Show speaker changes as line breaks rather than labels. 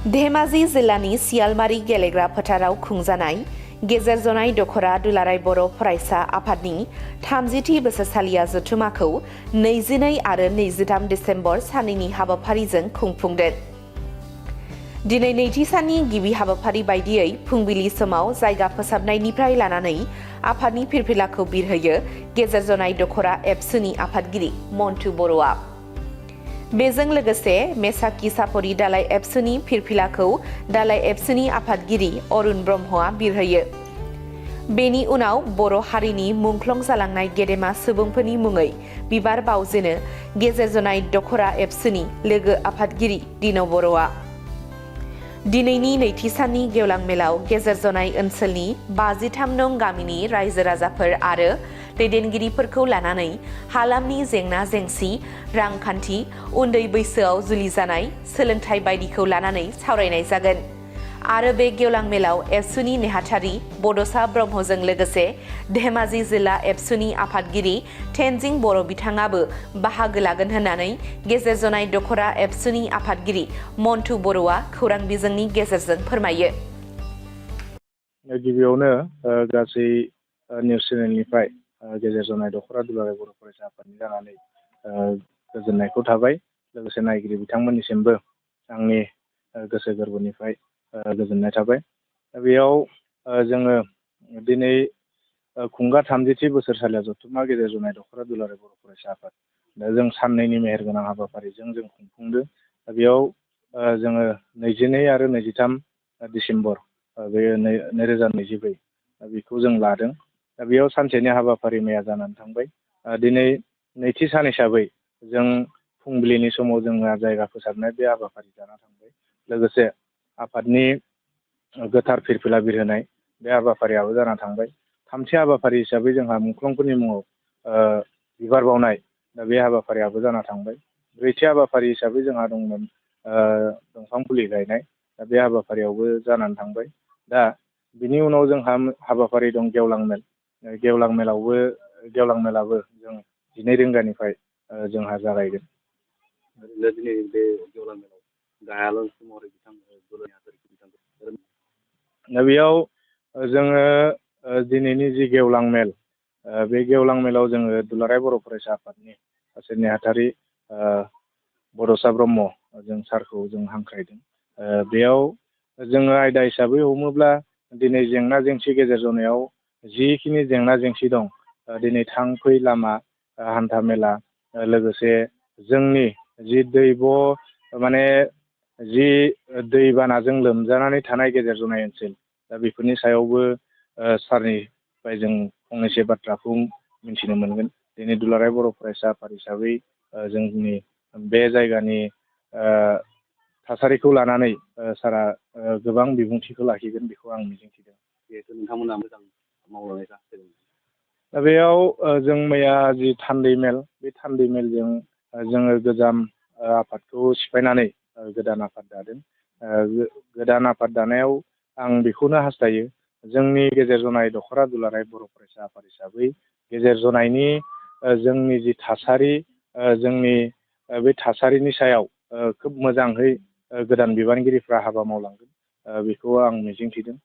धेमाजि जिल्लानि सियालमारि गेलेग्रा फोथाराव खुंजानाय गेजेर जनाय दख'रा दुलाराय बर' फरायसा आफादनि 30थि बोसोरसालिया जथुमाखौ 22 आरो 23 डिसेम्बर सानैनि हाबाफारिजों खुंफुंदों। दिनै नैथि साननि गिबि हाबाफारि बायदियै फुंबिलि समाव जायगा फोसाबनायनिफ्राय लानानै आफादनि फिरफिलाखौ बिरहोयो गेजेर जनाय दख'रा एबसुनि आफादगिरि मन्टु बर'आ। बेजों लोगोसे मेसाखि सापरि दालाय एबसुनि फिरफिलाखौ दालाय एबसुनि आफादगिरि अरुण ब्रह्मआ बिरहोयो। बेनि उनाव बर' हारिनि मुंख्लं जालांनाय गेदेमा सुबुंफोरनि मुङै बिबार बावजेनो गेजेर जनाय दख'रा एबसुनि लोगो आफादगिरि दिनो बर'आ। दिनैनि नैथि साननि गेवलां मेलाव गेजेर जनाय ओनसोलनि 53 नं गामिनि रायजो राजाफोर आरो दैदेनगिरिफोरखौ लानानै हालामनि जेंना जेंसि, रांखान्थि, उन्दै बैसोआव जुलि जानाय, सोलोंथाइ बायदिखौ लानानै सावरायनाय जागोन। आरो बे गेवलां मेलाव एबसुनि नेहाथारि बड'सा ब्रह्मजों लोगोसे धेमाजि जिल्ला एबसुनि आफादगिरि तेनजिं बर' बिथाङाबो बाहागो लागोन होननानै गेजेर जनाय दख'रा एबसुनि आफादगिरि मन्टु बर'आ खौरां बिजोंनि गेजेरजों फोरमायो।
गिबियावनो गासै निउस चेनेलनिफ्राय गेजेर जनाय दख'रा दुलाराय बर' फरायसा आफादनि जानानै गोजोननायखौ थाबाय। लोगोसे नायगिरि बिथांमोननिसिमबो आंनि गोसो गोरबोनिफ्राय गोजोननाय थाबाय। बेयाव जोङो दिनै खुंगा 30थि बोसोरसालिया जथुमा गेजेर जनाय दख'रा दुलाराय बर' फरायसा आफाद दा जों साननैनि मेहेरगोनां हाबाफारिजों जों खुंफुंदों। बेयाव जोङो 22 आरो 23 डिसेम्बर बे 2022 बेखौ जों लादों। दा बेयाव सानसेनि हाबाफारि मैया जानानै थांबाय। दिनै नैथि सान हिसाबै जों फुंबिलिनि समाव जोंहा जायगा फोसाबनाय बे हाबाफारि जाना थांबाय। लोगोसे आफादनि गोथार फिरफिला बिरहोनाय बे हाबाफारियाबो जाना थांबाय। थामथि हाबाफारि हिसाबै जोंहा मुंख्लंफोरनि मुङाव बिबार बावनाय दा बे हाबाफारियाबो जाना थांबाय। ब्रैथि हाबाफारि हिसाबै जोंहा दंमोन दंफां फुलि गायनाय दा बे हाबाफारियावबो जानानै थांबाय। दा बिनि उनाव जोंहा हाबाफारि दं गेवलां मेल। गेवलां मेलाबो जों 12 रिंगानिफ्राय जोंहा जागायगोन।
दिनै बे गेवलां मेलाव गाहाय आलासि महरै
दा बेयाव जोङो दिनैनि जि गेवलां मेल बे गेवलां मेलाव जोङो दुलाराय बर' फरायसा आफादनि सासे नेहाथारि बड'सा ब्रह्म जों सारखौ जों हांख्रायदों। बेयाव जोङो आयदा हिसाबै हमोब्ला दिनै जेंना जेंसि गेजेर जनायाव जिखिनि जेंना जेंसि दं दिनै थां फै लामा हान्था मेला लोगोसे जोंनि जि दैब माने जि दैबानाजों लोमजानानै थानाय गेजेर जनाय ओनसोल दा बेफोरनि सायावबो सारनिफ्राय जों फंनैसो बाथ्राखौ मिथिनो मोनगोन। दिनै दुलाराय बर' फरायसा आफाद हिसाबै जोंनि बे जायगानि थासारिखौ लानानै सारा गोबां बिबुंथिखौ लाखिगोन बेखौ आं मिजिंथिदों।
जिहेथु नोंथांमोना मोजां मावलांनाय जादों।
दा बेयाव जों मैया जि थान्दै मेल बे थान्दै मेलजों जोङो गोजाम आफादखौ सिफायनानै गोदान आफाद दादों। गोदान आफाद दानायाव आं बेखौनो हास्थायो जोंनि गेजेर जनाय दख'रा दुलाराय बर' फरायसा आफाद हिसाबै गेजेर जनायनि जोंनि जि थासारि जोंनि बे थासारिनि सायाव खोब मोजाङै गोदान बिबानगिरिफ्रा हाबा मावलांगोन बेखौ आं मिजिंथिदों।